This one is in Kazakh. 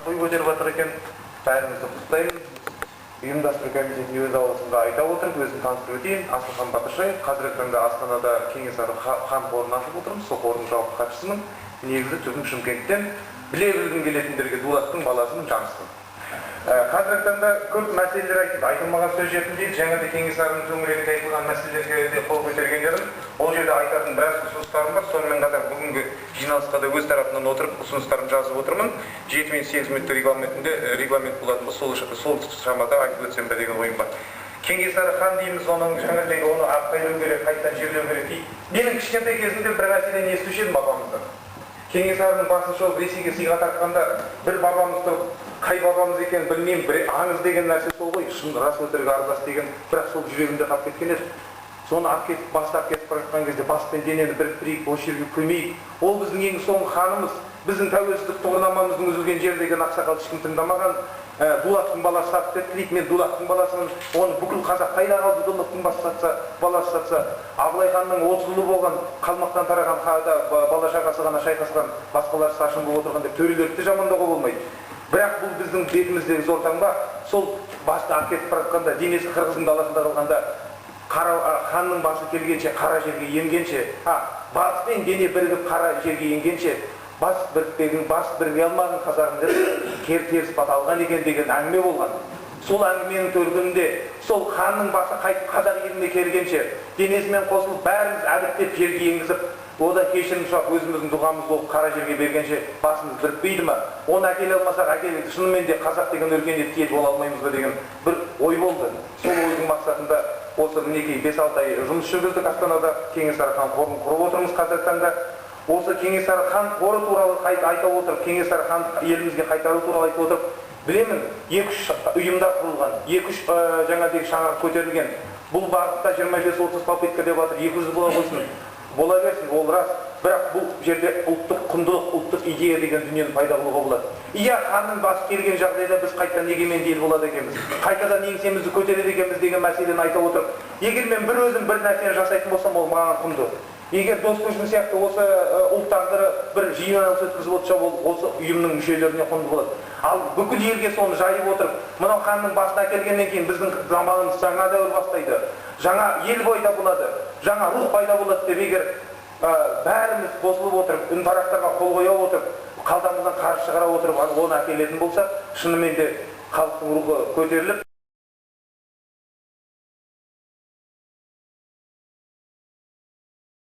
Той көтеріп жатыр екен, бәріңізді құттықтаймын. Ұйымдастыру комитетіне өз ауызымда айта отырып, өзім таныстырып өтейін. Асылхан Батыршаев, қазіргі таңда Астанада Кенесары хан қорын ашып отырмыз, сол қордың жауапты хатшысымын. Негізі түбім Шымкенттен, біле білгім келетіндерге Дулаттың баласымын, Жаныстың. Қазіргі таңда көп мәселелер айтылды, айтылмаған сөз жетім дейді. Жаңа да Кенесарының төңірегінде айтылған мәселелерге де қол көтерген едім. Ол жерде айтатын біраз ұсыныстарым бар. Сонымен қатар бүгінгі жиналысқа да өз тарапымнан отырып ұсыныстарымды жазып отырмын. 7 мен 8 минуттық регламентінде регламент болатын болса, сол шамада айтып өтсем бе деген ойым бар. Кенесары хан дейміз, оның жаңағыдай оны ақтайлау керек, қайтадан жерлеу керек дейді. Менің кішкентай кезімде бір мәселені естуші едім бабамыздан. Кенесарының басын шауып Ресейге сыйға тартқанда бір бабамыз тұрып, қай бабамыз екенін білмеймін, бір аңыз деген нәрсе сол ғой, шын рас өтірік аралас деген, бірақ сол жүрегімде қалып кеткен еді. Соны алып кетіп, басты алып кетіп бара жатқан кезде бас пен денені біріктірейік, осы жерге көмейік. Ол біздің ең соңғы ханымыз, біздің тәуелсіздік тұғырнамамыздың үзілген жері деген ақсақал ешкім тыңдамаған. Дулаттың баласы сатып кетті дейді, мен Дулаттың баласымын, оны бүкіл қазақ қайда қалды, Дулаттың басы сатса, баласы сатса. Абылай ханның 30 ұлы болған, қалмақтан тараған бала шағасы ғана шайқасқан, басқалары старшын болып отырған деп төрелерді де жамандауға болмайды. Бірақ бұл біздің бетіміздегі зор таңба. Сол басты алып кетіп бара жатқанда, денесі қырғыздың даласында қалғанда, қара ханның басы келгенше, қара жерге енгенше, бас пен дене бірігіп қара жерге енгенше, бас бірікпеген, бас біріге алмаған қазағым деп кер теріс бата алған екен деген әңгіме болған. Сол әңгіменің төркінінде сол ханның басы қайтып қазақ еліне келгенше, денесімен қосылып бәріміз әдіптеп жерге енгізіп, одан кешірім сұрап өзіміздің дұғамыз болып қара жерге бергенше басымыз бірікпейді ма? Оны әкеле алмасақ, әкеле шынымен де қазақ деген өркениетті ел бола алмаймыз ба деген бір ой болды. Сол ойдың мақсатында осы мінекей 5-6 ай жұмыс жүргіздік Астанада, Кенесары хан қорын құрып отырмыз қазіргі таңда. Осы Кенесары хан қоры туралы айта отырып, Кенесары хан елімізге қайтару туралы айтып отырып, білемін, 2-3 ұйымдар құрылған, 2-3 жаңағыдегі шаңырақ көтерілген. Бұл бағытта 25-30 попытка деп жатыр, 200 бола қойсын, бола берсін, ол рас. Бірақ бұл жерде ұлттық құндылық, ұлттық идея деген дүниені пайда қылуға болады. Иә, ханның басы келген жағдайда біз қайтадан егеменді ел болады екенбіз, қайтадан еңсемізді көтереді екенбіз деген мәселені айта отырып, егер мен бір өзім бір нәрсені жасайтын болсам, ол маған құнды. Егер Дос Көшім сияқты осы ұлт тағдыры бір жиналыс өткізіп отырса, ол осы ұйымның мүшелеріне құнды болады. Ал бүкіл елге соны жайып отырып, мынау ханның басын әкелгеннен кейін біздің заманымыз жаңа дәуір бастайды, жаңа ел пайда болады, жаңа рух пайда болады деп егер бәріміз қосылып отырып, үнпарақтарға қол қоя отырып, қалтамыздан қаржы шығара отырып оны әкелетін болсақ, шынымен де халықтың рухы көтеріліп